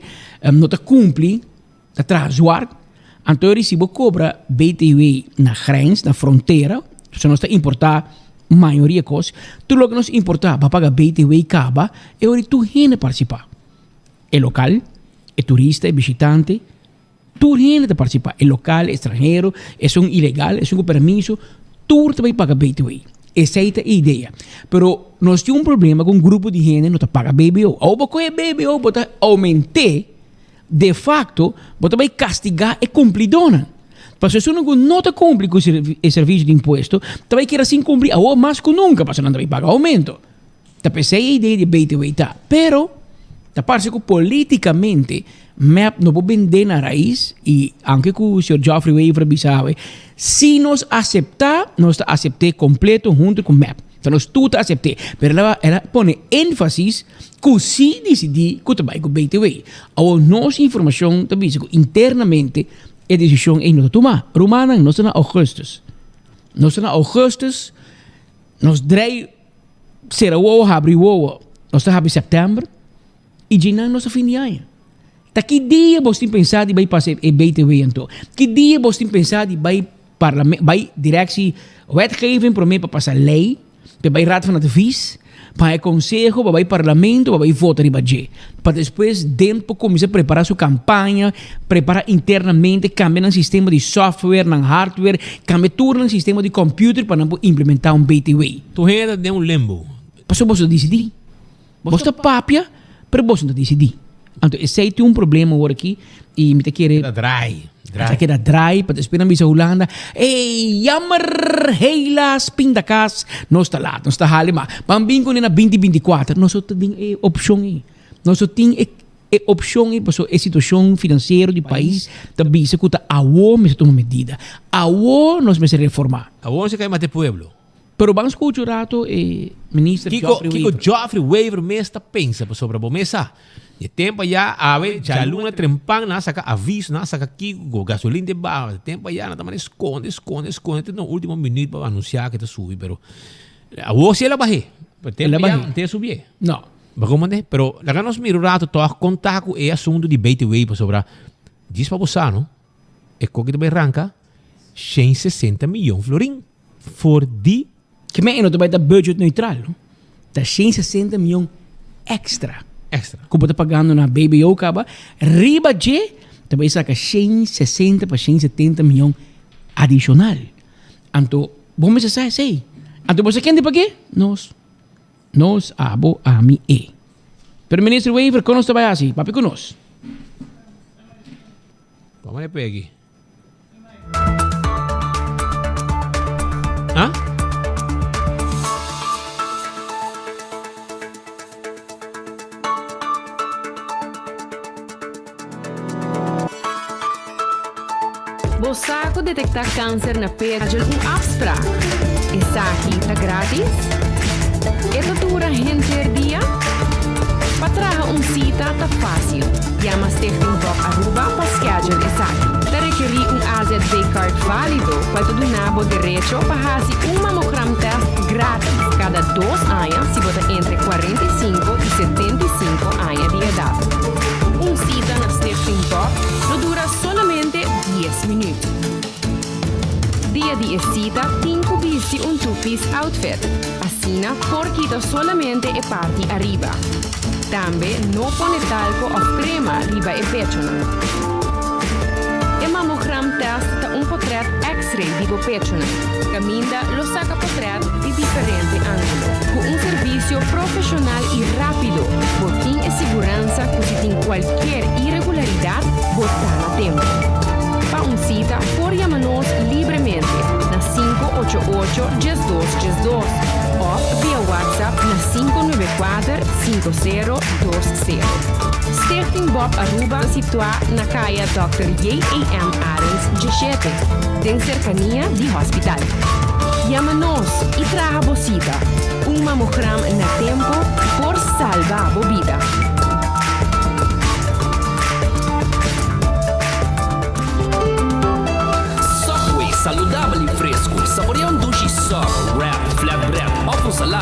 no ta cumpli, ta traha zwart. Anto si bo cobra BTW na grens, na frontera, so nos ta importa mayoria cos, tur loke nos importa bo a paga BTW caba, e ora tur hende participa. E lokal, e turista, e bishitante, tur hende ta partisipá. E lokal, e stranhero, esun ilegal, esun ku permiso, tur ta bai paga BTW. Esei ta e idea. Pero nos tin un problema ku un grupo di hende no ta paga BBO. Awor bo kohe BBO bo ta oument'é, de fakto bo ta bai kastigá e kumplidónan. Pasobra esunnan ku no ta kumpli ku e servisio di impuesto ta bai keda sin kumpli awor mas ku nunka pasobra nan ta bai paga oumento. Ta p'esei e idea di BTW ta. Pero ta parse ku politikamente mep no por bendé na rais i aunke ku señor Geoffrey Wever a bisa awe, si nos aseptá, nos ta asept'é kompleto huntu ku mep. Ta nos tur ta asept'é. Pero el a el a pone énfasis ku si disidí ku ta bai ku BTW. Awor nos informashon ta bisa ku internamente e desishon ei no ta tumá. Rumannan, nos ta na ougùstùs. Nos ta na ougùstùs, nos drei. Sera wowo, habri wowo. Nos ta habri sèptèmber i djinan nos ta fin di aña. Ta ki dia bos tin pensá di bai pasa e BTW anto? Ki dia bos tin pensá di bai parlame bai directie wetgeving promé pa pasa lei, pa bai raad van advies, pa haña konseho, pa bai parlamento, pa bai vota riba dje? Pa despues den por kuminsá prepará su kampaña, prepará internamente, kambia nan sistema di software, nan hardware, kambia tur nan sistema di computer pa nan por implementá un BTW. Tur hende ta den un limbo. Pasobra boso ta disidí. Boso ta papia, pero boso no ta disidí. Anto esei tin un problema awor aki i mi ta kere. Keda draai, draai. Ta keda draai pa despues nan bisa Hulanda, Ey, jammer, helaas, pindakaas, nos ta laat, nos ta hali, ma ban bin kuné na binti 24. Nos no ta den e opshon ei. Nos no tin e e opshon ei pasobra e situashon finansiero di pais ta bisa ku ta awor mester tuma medida. Awor nos mester reformá. Awor nos a kai mata e pueblo. Pero ban skucha un rato e minister Kiko, Geoffrey kiko Wever. Geoffrey Wever mes ta pensa pasobra bo mes sa. E tempo aya awe djaluna trempan nan a saka aviso, nan a saka kiko ku gasolin ta baha. E tempo aya nan ta manda skonde, skonde, skonde te na ultimo minuut pa anunsia ke ta subi pero awor si el a bah'é. Pero El a tempo aya bah'é. no te subié. No. Bo komprende? Pero laga nos mira un rato tòg kon ta ku e asuntu di BTW pasobra djis pa bo sa no e koki ta bai ranka 160 miyon florin. For di. Ke men e no ta bai ta budget neutral no. Ta 160 miyon extra. Extra. Ku bo ta pagando na BBO kaba. Riba dje ta bai saka 160 pa 170 miyon adishonal. Anto bo mester sa esei. Anto bo sa kende pag'é? Nos. Nos, abo, ami, e. Pero Minister Wever, kon nos ta bai hasi? Papia ku nos. Vamos a pegi. Ah? Bo sa ku detektá kanser na pechel un afsprak? Esaki ta gratis? E ta dura henter dia? Pa traha un sita ta fásil. Yama Stichting Bob Aruba pa schedule esaki. Ta rekerí un AZV card válido cual ta duna bo derecho pa haci un mamogram test gratis cada dos aña si bo ta entre 45 y 75 aña di edad. Un cita na Stichting Bob lo dura solamente dies minuut. Dia di e cita tin cu bisti un two-piece outfit. Asina por kita solamente e parti ariba. Tambe no pone talco of crema riba e pechonan. E mammogram test ta un potret x-ray di bo pechonan, caminda lo saca potret di diferente angulo. Cu un servicio profesional y rapido, bo tin e siguransa cu si tin cualkier irregularidad, bo ta na tempo. Pa un cita por yama nos libremente na 588 12 12 of via WhatsApp na 594 5020. Stichting Bob Aruba ta situá na Kaya Dòkter J.A.M. Arends 17, den serkania di hospital. Yama nos i traha bo sita. Un mamogram na tempo por salba bo bida. sub, wrap, flatbread of un salada.